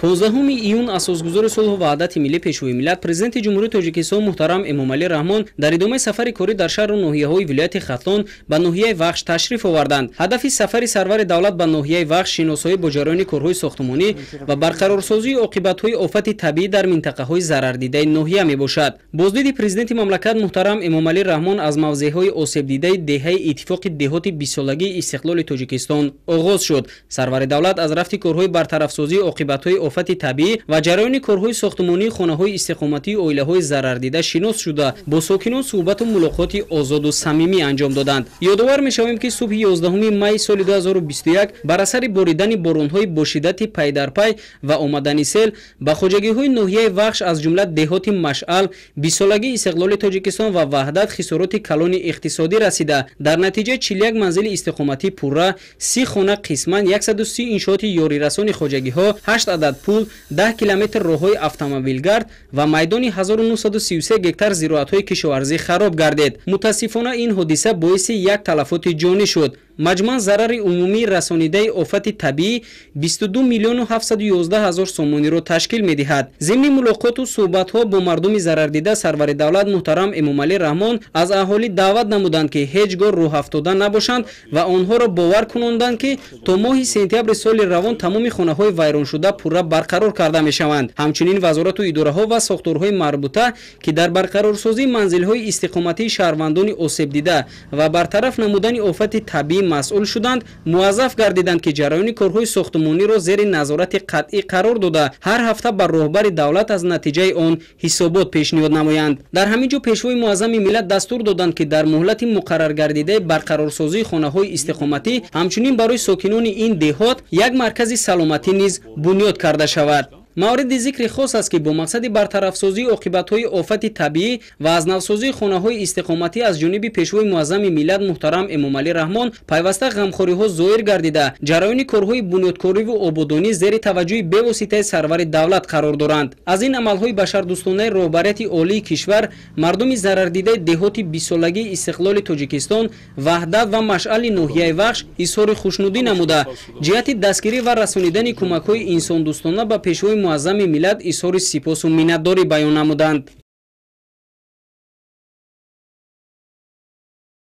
15 июн асосгузори сулҳу ваҳдати миллӣ, Пешвои миллат, Президенти Ҷумҳурии Тоҷикистон муҳтарам Эмомалӣ Раҳмон дар идомаи сафари корӣ дар шаҳру ноҳияҳои вилояти Хатлон ба ноҳияи Вахш ташриф оварданд. Ҳадафи сафари сарвари давлат ба ноҳияи Вахш шиносоӣ бо ҷараёни корҳои сохтмонӣ ва барқарорсозии оқибатҳои офати табиӣ дар минтақаҳои зарардидаи ноҳия мебошад. Боздиди президенти мамлакат муҳтарам Эмомалӣ Раҳмон аз мавзеъҳои осебдидаи деҳаи Иттифоқи деҳоти бистсолагии истиқлоли Тоҷикистон оғоз шуд. Сарвари давлат аз рафти корҳои бартарафсозии оқибатҳои офати табиӣ ва ҷараёни корҳои сохтмонии хонаҳои истиқоматии оилаҳои зарардида шинос шуда, бо сокинон суҳбату мулоқоти озоду самимӣ анҷом доданд. Ёдовар мешавем, ки субҳи 11 май соли 2021 бар асари боридани боронҳои бо шиддати пайдарпай ва омадани сел ба хоҷагиҳои ноҳияи Вахш, аз ҷумла деҳоти Машъал, бистсолагии истиқлоли Тоҷикистон ва Ваҳдат хисороти калони иқтисодӣ расида, дар натиҷа 41 манзили истиқоматӣ пурра, 30 хона қисман, 130 иншооти ёрирасони хоҷагиҳо, 8 адад пул, 10 километр роҳҳои автомобилгард ва майдони 1933 гектар зироатҳои кишоварзӣ хароб гардид. Мутаассифона, ин ҳодиса боиси як талафоти ҷонӣ шуд. Маҷмӯан зарари умумии расонидаи офати табиӣ 22 миллиону 711 ҳазор сомониро ташкил медиҳад. Зимни мулоқоту суҳбатҳо бо мардуми зарардида сарвари давлат муҳтарам Эмомалӣ Раҳмон аз аҳолӣ даъват намуданд, ки ҳеҷ гоҳ рӯҳафтода набошанд ва онҳоро бовар кунонданд, ки то моҳи сентябри соли равон тамоми хонаҳои вайроншуда пурра барқарор карда мешаванд. Ҳамчунин вазорату идораҳо ва сохторҳои марбута, ки дар барқарорсозии манзилҳои истиқоматии шаҳрвандони осебдида ва бартараф намудани офати табиӣ масъул шуданд, муваззаф гардиданд, ки ҷараёни корҳои сохтмониро зери назорати қатъӣ қарор дода, ҳар ҳафта ба роҳбари давлат аз натиҷаи он ҳисобот пешниҳод намоянд. Дар ҳамин ҷо Пешвои муаззами миллат дастур доданд, ки дар муҳлати муқарраргардидаи барқарорсозии хонаҳои истиқоматӣ ҳамчунин барои сокинони ин деҳот як маркази саломатӣ низ бунёд карда шавад. Мавриди зикри хос аст, ки бо мақсади бартарафсозии оқибатҳои офати табиӣ ва аз навсозии хонаҳои истиқоматӣ аз ҷониби Пешвои муаззами миллат муҳтарам Эмомалӣ Раҳмон пайваста ғамхориҳо зоҳир гардида, ҷараёни корҳои бунёдкориву ободонӣ зери таваҷҷӯҳи бевоситаи сарвари давлат қарор доранд. Аз ин амалҳои башардӯстонаи роҳбарияти олии кишвар мардуми зарардидаи деҳоти бистсолагии истиқлоли Тоҷикистон, Ваҳдат ва Машъали ноҳияи Вахш изҳори хушнудӣ намуда, ҷиҳати дастгирӣ ва расонидани кӯмакҳои инсондӯстона ба Пешвои муаззами миллат изҳори сипосу миннатдорӣ баён намуданд.